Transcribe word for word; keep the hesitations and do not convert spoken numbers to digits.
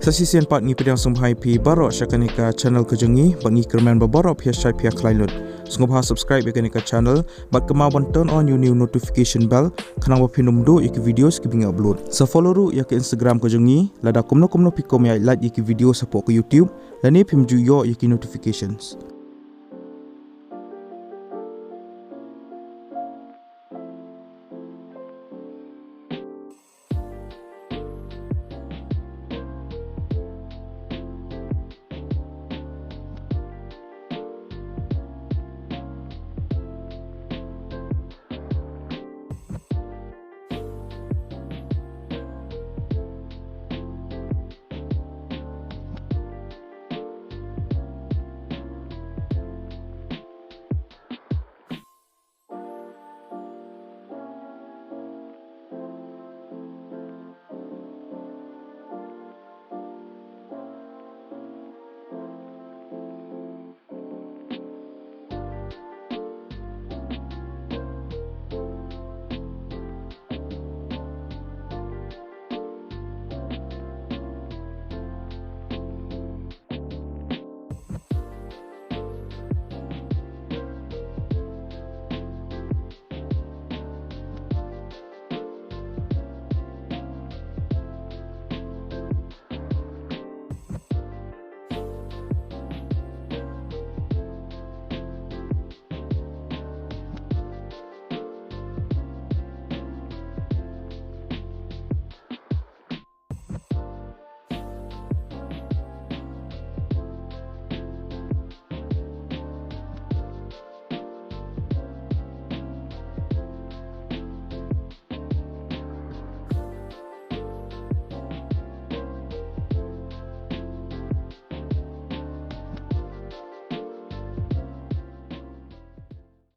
Te shisien pat ngi pdiang sngewbha ïa phi baroh sha kane ka channel ka jong ngi, bad ngi kyrmen ba baroh phi ïa shait phi ïa khlaiñ lut. Sngewbha subscribe ïa kane ka channel bad kynmaw ban turn on ïa u new notification bell, khnang ba phin ym duh ïa ki videos kiba ngi upload. Sa follow ruh ïa ka Instagram ka jong ngi, lada kumno kumno phi kwah ban ïa like ïa ki videos hapoh ka YouTube, lane phim ju ïoh ïa ki notifications.